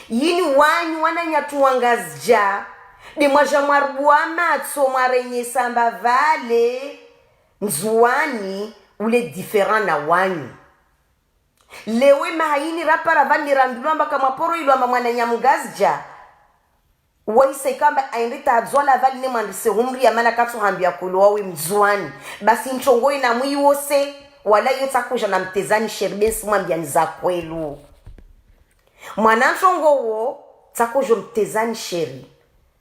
Yini wanyu wananyatru wa Ngazidja, de mwadja mwaribua matso mwarenyesa amba pvale Ndzuani ule différent na wanyu. Lewo maha yini rapara pvani rambilwa amba kamwaparo ilwa amba mwananya Mngazidja. Waisa ikamba aende tadzwala pvali ne mwandise humri ya mana katsu hambia kweli wawe Mndzuani. Basi ntrongo yina mwiwose, wala yo tsakodja na mtezani sheri be ntsi mwambiani za kweli. Mwana ntrongo wo, tsakodjo mtezani sheri.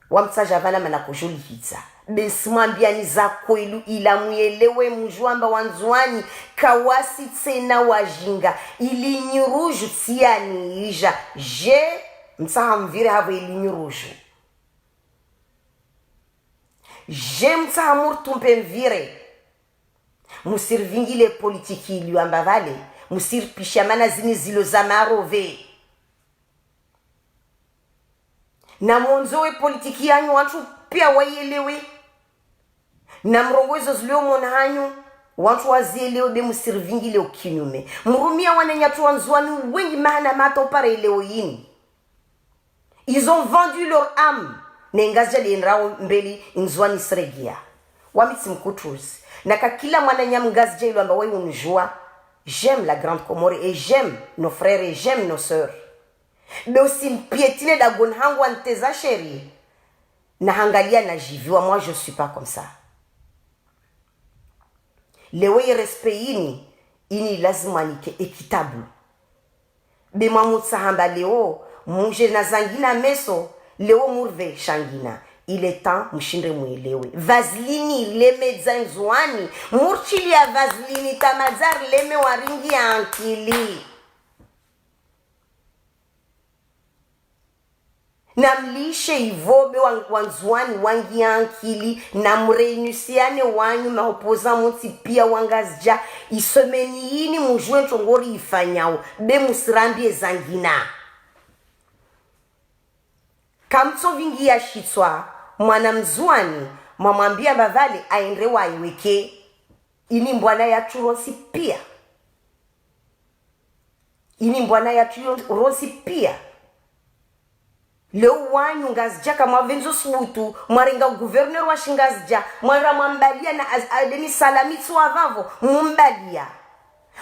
Wamtsadja pvana mana kodjo lihidza. Be ntsi mwambiani za kweli ila muyelewe mdjua amba Wandzuani kawasi tsena wajinga. Ili nyurudju tsi yani idja. Je, mtsaha mvire hapvo ili nyurudju. Je, mtsaha murtumpe mvire. Musirivingile politiki ili wamba pvale. Musiripisha mana zini zilo za marove. Na mwondzo we politiki yanyu wantru pia wayelewe. Na mrongowe zo zilio mona hanyu, wantru wazielewe be musirivingile ukinyume. Mrumia wananyatru wa Ndzuani wengi maha na mata upara elewo yini. Ils ont vendu leur âme. Ne Ngazidja de ndrao mbeli Ndzuani isiregia. Wami tsi mkutruzi. Na ka kila mwananya Mngazidja ilwa amba waye unidjua. J'aime la Grande Comore et j'aime nos frères et j'aime nos sœurs. Be usimpietine dagoni hangu wanteza sheri. Na hangalia na jiviwa, moi je suis pas comme ça. Lewo ye respect yini, yini lazima nike équitable. Be mwamutsaha amba lewo, muje na zangina meso, lewo murve shangina. Il est temps mushinde mwelewe. Vaseline ilemedza Ndzuani, murtshilia Vaseline tamadza rileme waringi ankili. Na mlishe ipvo be wa, Wandzuani wangi ankili, na mréunisiane wanyu ma opposants mutsi pia wa Ngazidja, isomeni yini mujue ntrongo riifanyao, be musirambie zangina. Kamtsovingia shitswa, mwana Mndzuani, mwamwambia amba pvale aende waiweke. Yini mbwana yatru rontsi pia. Yini mbwana yatru yo-, rontsi pia. Leo wanyu Ngazidja kamwapvendzo subutu, mwarenga gouverneur wa Shingazidja, mwara mwambalia na az-, a Denis Salami tsi wa pvapvo, mumbalia.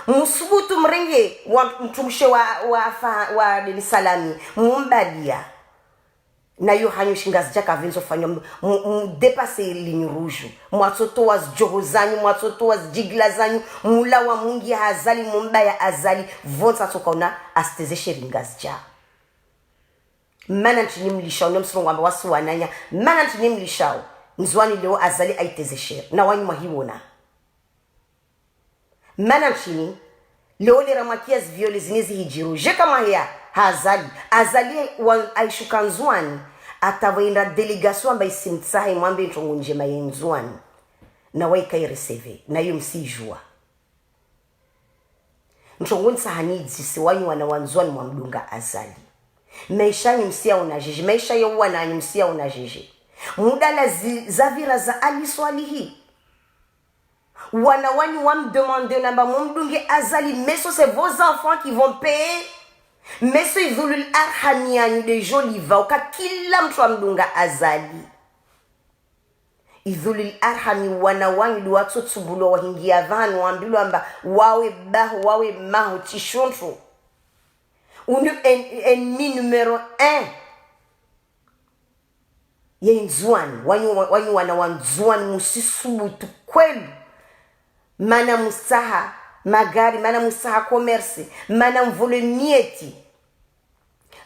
Musubutu mrenge wa mtrumshe wa, wa fa-, wa Denis Salami, mumbalia. Na yo hanyu Shingazidja kapvendzo fanywa mu, mu, mu dépasser ligne rouge. Mwatsotowa zidjoho zanyu, mwatsotowa zidjigila zanyu, mulawa mwingi ya Azali, mumbaya Azali, pvontsi atsoka una asiteze sheri Ngazidja. Mana ntrini mlishao, ne msirongoa amba wasi wananya, mana ntrini mlishao, Ndzuani leo Azali aiteze sheri, na wanyu mwahiwona. Mana ntrini, leo lera mwakia ziviole zini zihidjiro. Je kamwaheya ha Azali. Azali wa, aishuka Ndzuani. Ata pvoindra délégation amba isimtsahe mwambe ntrongo ndjema ye Ndzuani. Na waika i recevoir. Na yo msijua. Ntrongo ntsaha nidzise wanyu wana wa Ndzuani mwamdunga Azali. Maesha yanyu msiyaona jeje. Maesha ya wana wanyu msiyaona jeje. Mudala zi, zavira za Ali Swalihi. Wana wanyu wamdemande namba mumdunge Azali, mais ce sont vos enfants qui vont payer. Mais ce sont idhulul arhami yanyu de joliva, uka kila mtru amdunga Azali. Idhulul arhami wana wanyu de watsotsubulwa wahingia pvanu wambilwa amba wawe baho, wawe maho, tsi shintru. Unu en-, ennemi numéro un. Ye Ndzuani, wanyu, wanyu wana wa Ndzuani musisubutu kweli. Mana mutsaha magari, mana mutsaha commerce, mana mvole mieti.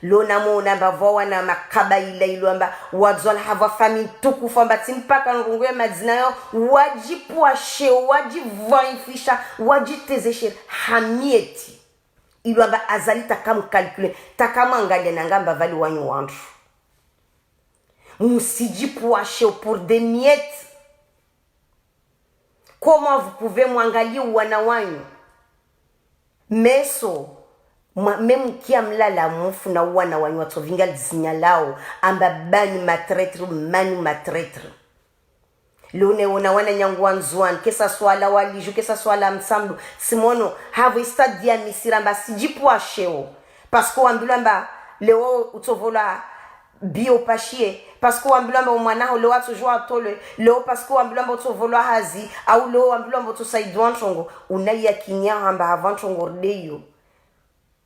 Lona mona amba pvwa wana makabaila ilo amba wadzwala hapvwa fami ntukufu amba tsi mpaka nrungu ya madzina yao, wadjipvwashe, wadjipvaifisha, wadjiteze sheri, ha mieti. Ilo amba Azali taka mcalculer, taka mwangalia nanga amba pvali wanyu wantru. Musidjipvwashe pour des miettes. Comment vous pouvez mwangalie wana wanyu? Meso, Mwa- memu kia mlala mufu na wana wanyu watsovinga lizinya lao, amba banyu matraitre, manyu matraitre. Leo ne wona wananyangu wa Ndzuani, kesa swala waliju, kesa swala msamdu, simono havo istadi ya misira mba sijipwa sheo. Parce que wambilwa mba leo utsovolwa bio pashie, parce que wambilwa mba umwanaho leo atsojua atolwe leo, parce que wambilwa mba utsovolwa hazi, au leo wambilwa mba utsosaidiwa ntrongo. Unaiya kinya hamba havo ntrongo rdeyo.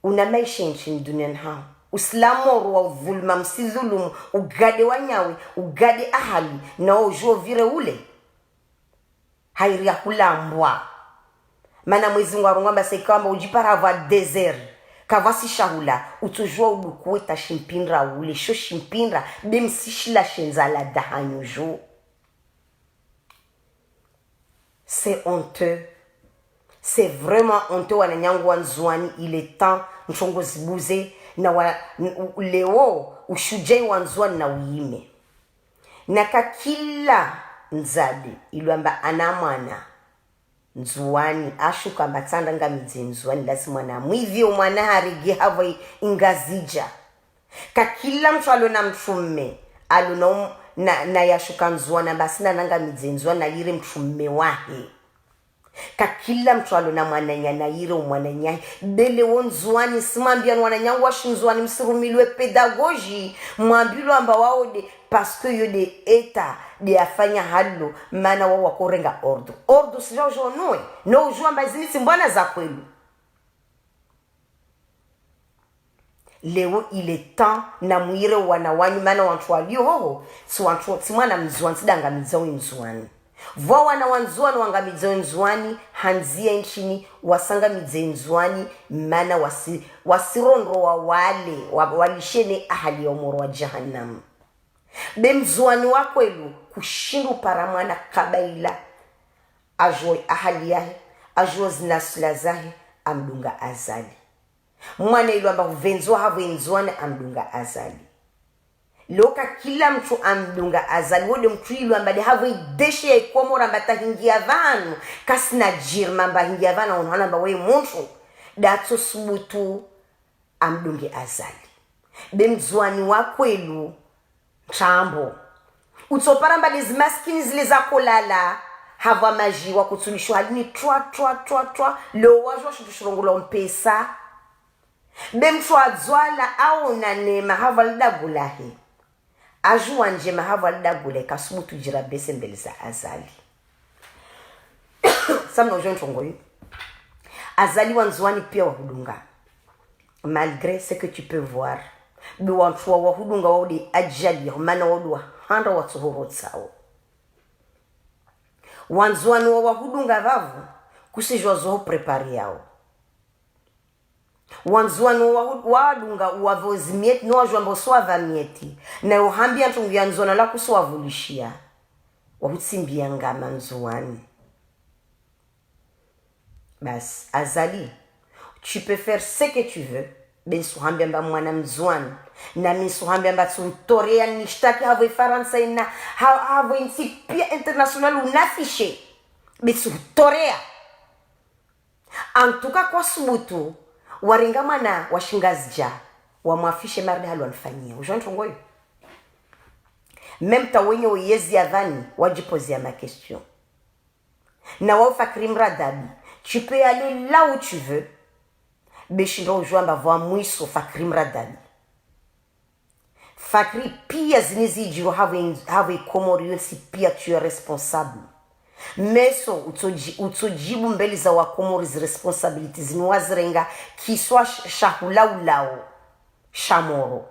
Una maisha ntsi duniani hao. Usilamu oro wa udhuluma, msidhulumu, ugade wanyawe, ugade ahali, na ujua uvire ule. Hairi ya kulambwa. Mana Mwezi Mungu arongoa mba seka amba ujipara havo désert, kavasi shahula, utsojua udukuwe ta shimpindra ule, sho shimpindra, be msishila shenza la dahanyu jo. C'est honteux. C'est vraiment honteux, wananyangu wa Ndzuani, il est temps ntrongo zibuze, na wa, n- u- leo ushujai wa Ndzuani na uyime. Na ka kila mdzadze ilwamba ana mwana Ndzuani, ashuka mba tsandra ngamidze Ndzuani, lazima na mwivyo mwana harege havo i- ingazidja. Ka kila mtru alo na mtrumme, alo na, um, na, na yashuka Ndzuani, basi na nangamidze Ndzuani, na yire mtrumme wahe. Ka kila mtru alo na mwananya, na yire umwananyahe. Be leo Ndzuani, simwambia ni wananyangu wa shindzuani, msirumilwe pédagogie, mwambilwa amba wao de, parce que yo de état, de afanya halo, mana wao wakorenga ordre. Ordre sija ujonue, no ujua amba zini tsi mbwana za kwelu. Leo il est temps na mwire wana wanyu, mana wantru walio hoho, tsi wantru, tsi mwana Mndzuani, tsi dangamidzao Ndzuani. Vwa wana wa Ndzuani wangamidzao Ndzuani, handzia ntsini, wasangamidze Ndzuani, mana wasi, wasirondro wa wale, wa, walishene ahali ya umoro wa jahannam. Be Mndzuani wa kwelu, kushindu para mwana kabaila, ajue ahali yahe, ajue zinasula zahe, amdunga Azali. Mwana ilwamba huvendzwa havo Ndzuani amdunga Azali. Leo ka kila mtru amdunga Azali, wo de mtru ilwamba de havo ideshe ya Ikomoro amba ta hingia vanu, kasina jirma mba hingia vanu, ono hana mba we mtru, datso subutu amdunge Azali. Be Mndzuani wa kwelu, ntsambo. Utsopara mba de zimaskini zile zakolala, havo maji wa kutsulisho halini twa, twa, twa, twa, leo wajua shitru shirongolwa mpesa. Be mtru adzwala aona neema havo lidagulahe. Ajua ndjema havo lidagulahe, kasubutu jira bese mbele za Azali. Samna ujo ntrongo yu. Azali wa Ndzuani pia wahudunga. Malgré ce que tu peux voir. Be wantru wa wahudunga wao de ajali ya, mana wao de wahandra watsohoro tsao. Wa Ndzuani wa wahudunga vavo, kusijua zo préparer yao. Wa Ndzuani wa, wadunga uwavo zimieti, no wajua mbo so wava mieti. Na yo hambia ntrongo ya Ndzuani la kuso wavulishia. Wahutsimbia ngama Ndzuani. Basi, Azali, tu peux faire ce que tu veux. Be nsuhambia mba mwana Mndzuani. Na mi nsuhambia mba tsutorea nishtaki havo Farantsa ina, ha-, havo intsi pia international unaffiché. Be tsutorea. En tout cas, kwa subutu, warenga mwana wa shingazidja, wamwaffiché mardi halo wanifanyia. Ujua ntrongo yu. Même ta wenye uyezi ya vani, wajipozea ma question. Na wao Fakri Mradabi, tu peux aller là où tu veux. Be shindo ujua mba vwa mwiso Fakri Mradabi. Fakri pia zini zijiro havo, havo Komori yontsi pia tu es responsable. Meso utsoji-, utsojibu mbele za wa Komori zi responsabilités zini wazirenga kiswa sh-, shahulaulao, shamoro.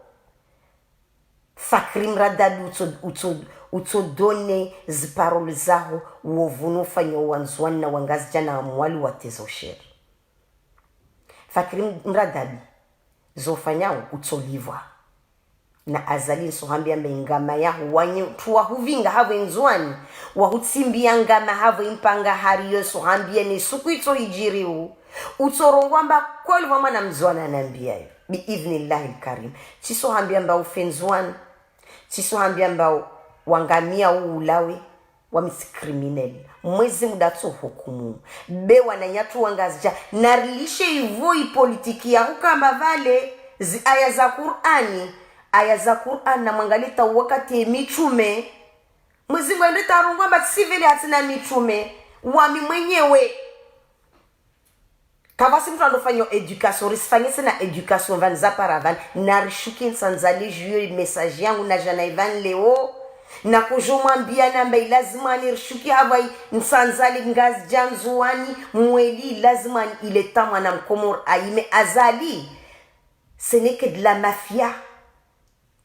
Fakri Mradabi utso, utso, utso donner zi paroles zaho, wo vunu ufanya wa Ndzuani na wa Ngazidja na Mwali wateza usheri. Fakri Mradabi, zo ufanyao utsolivwa. Na Azali nsuhambia mbe ngama yaho wanyu, tu wahuvinga havo Ndzuani, wahutsimbia ngama havo impanga hari yo nsuhambia ni suku itso ijiriu. Utsorongoa mba kweli vwa mwana Mndzuani anambia yo. Bi idhnillahi lkarim. Tsisuhambia mba ufe Ndzuani. Tsisuhambia mba wangamia uulawe. Wami tsi criminel. Mwezi Mungu ndatso hukumu. Be wananyatru wa Ngazidja, narilishe ivo ipolitiki ya hukamba vale zi aya za Kur'ani. Aya za Kur'ani, namwangalie ta wakati ye mitrume. Mwezi Mungu ende tarungwa mba tsiveli hatsina mitrume. Wami mwenyewe. Kavwasi mtru ando fanyo éducation, risifanye tsena éducation vani za para vani. Narishuke ntsandzali juyo message yangu nadja nayi vani leo. Nakodjo mwambia namba ilazimu ani rishuke hapvayi ntsandzali Ngazidja Ndzuwani, mweli ilazimu ani ileta mwana mkomori ayime Azali. Ce n'est que de la mafia.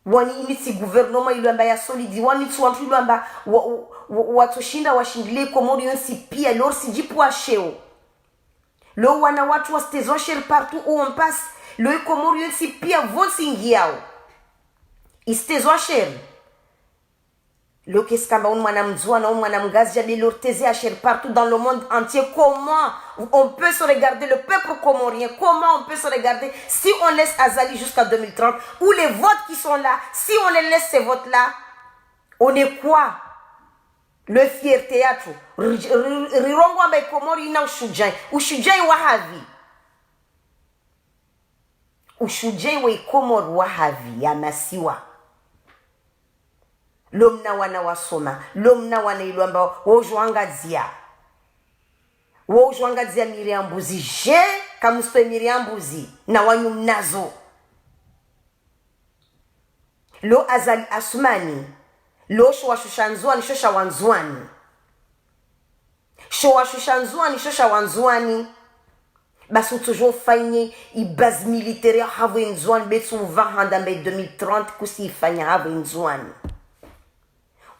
Wani ini tsi gouvernement ilo amba ya solide, wani tsi wantru ilo amba wa, wa, wa, watsoshinda washindile Komori yontsi pia, lori si djipvwa sheo. Lo wana watru wasitezwa sheri partout où on passe. Lo Komori yontsi pia pvontsi ngiyao isitezwa sheri. Lo kesi kamba unu mwana Mndzuwani, unu mwana Mngazidja, be lori teze ya sheri partout dans le monde entier. Comment on peut se regarder, le peuple comorien, comment on peut se regarder si on laisse Azali jusqu'à deux mille trente, où les votes qui sont là, si on les laisse ces votes-là, on est quoi? Le fierté yatru. Ri- ri- rirongoa amba Komori ina ushudjai. Ushudjai wa havi? Ushudjai wa Komori wa havi ya masiwa? Lo mna wana wasoma, lo mna wana ilo amba wodjo angadzia. Wodjo angadzia miri ya mbuzi, je, kamusitwe miri ya mbuzi, na wanyu mnazo. Lo Azali Assoumani, lo sho washusha Ndzuwani, sho sha Wandzuwani. Sho washusha Ndzuwani, sho sha Wandzuwani. Basi utsodjo ufanye i base militaire ya hapvo Ndzuwani, be tsi uva handa mbe deux mille trente kusi ifanya hapvo Ndzuwani.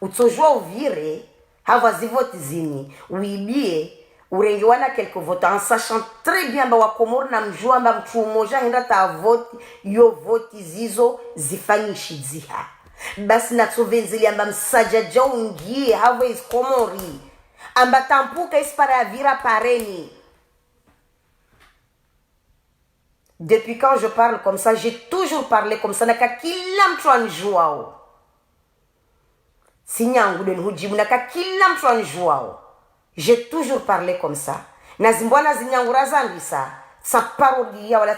Utsodjo uvire, hapvo zivoti zini, uibie, urenge wana quelques votes, en sachant très bien amba Wakomori namdjua amba mtru mmoja henda ta vote, yo vote zizo zifanyishidziha. Basi natsovenzeli amba msadjadja ungie hapvo ezi Komori. Amba tampuka isipara ya vira pareni. Depuis quand je parle comme ça? J'ai toujours parlé comme ça. Naka kila mtru anidjuao. Tsi nyangu ndo nihudjibu, naka kila mtru anidjuao. J'ai toujours parlé comme ça. Na zimbwana zinyangu razandrisa, tsa parodiya wala